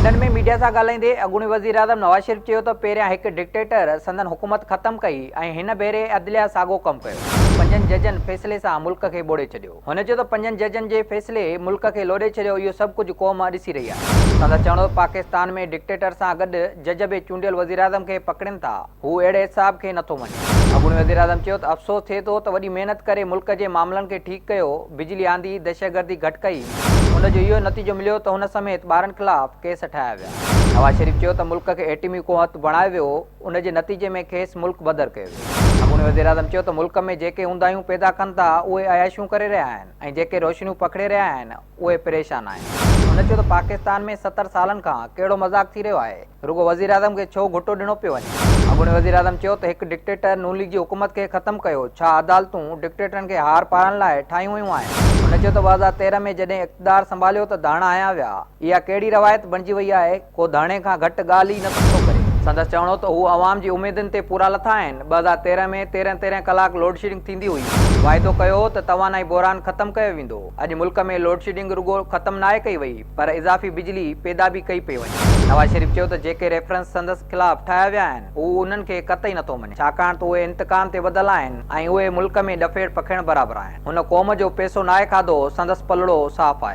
London ۾ media سان ڳالهائيندي اڳوڻي وزيراعظم نواز شريف چيو ته پهريان هڪ ڊڪٽيٽر سندن حڪومت ختم ڪئي ۽ هن ڀيري عدليه ساڳو ڪم ڪيو، پنجن ججن فيصلي سان ملڪ کي ٻوڙي ڇڏيو. هن چيو ته پنجن ججن جي فيصلي ملڪ کي لوڏي ڇڏيو، اهو سڀ ڪجهه قوم ڏسي رهي آهي. سندس چوڻ هو ته پاڪستان ۾ ڊڪٽيٽر سان گڏ جج به چونڊيل وزيراعظم کي پڪڙين ٿا، هو اهڙي احتساب کي نٿو مڃي. اڳوڻي وزيراعظم چيو ته افسوس ٿئي ٿو ته وڏي محنت ڪري ملڪ جي معاملن کي ٺيڪ ڪيو، بجلي آندي، دهشتگردي گهٽ ڪئي، ان جو اهو نتيجو مليو ته هن سميت 12 خلاف ڪيس ٺاهيا ويا. نواز شريف چيو ته ملڪ کي ايٽمي قوت بڻايو ويو، ان جي نتيجي ۾ کيس ملڪ بدر ڪيو ويو. اڳوڻي وزيراعظم چيو ته ملڪ ۾ جيڪي اونداهيون پيدا ڪن ٿا اهي عياشيون ڪري رهيا آهن ۽ جيڪي روشنيون پکڙي رهيا آهن اهي پريشان آهن. هن چيو ته پاڪستان ۾ 70 سالن کان ڪهڙو مذاق ٿي رهيو آهي؟ رڳو وزيراعظم کي ڇو گهٽو ڏنو پيو وڃي؟ اڳوڻي وزيراعظم چيو ته هڪ ڊڪٽيٽر نون ليگ جي حڪومت کي ختم ڪيو، ڇا عدالتون ڊڪٽيٽرن کي هار پارائڻ لاء ٺاهيون ويون آهن؟ هن چيو ته 2013 ۾ جڏهن اقتدار سنڀاليو ته ڌرڻا هنيا ويا، اها ڪهڙي روايت بڻجي وئي آهي، ڪو ڌرڻي کان گهٽ ڳالهه ئي نه ٿو ڪري. سندس چوڻ هو ته هو عوام جي اميدن تي پورا لٿا آهن، 2013 ۾ 13 13 ڪلاڪ لوڊشيڊنگ ٿيندي هئي، واعدو ڪيو هو ته توانائي بحران ختم ڪيو ويندو، اڄ ملڪ ۾ لوڊشيڊنگ رڳو ختم ناهي ڪئي وئي، پر اضافي بجلي پيدا به ڪئي پئي وڃي. نواز شريف چيو ته جيڪي ريفرنس سندس خلاف ٺاهيا ويا آهن، هو انهن کي قطعي نٿو مڃي، ڇاڪاڻ ته اهي انتقام تي ٻڌل آهن ۽ اهي ملڪ ۾ ڏڦيڙ پکيڙڻ برابر آهن. هن قوم جو پئسو ناهي کاڌو، سندس پلڙو صاف آهي.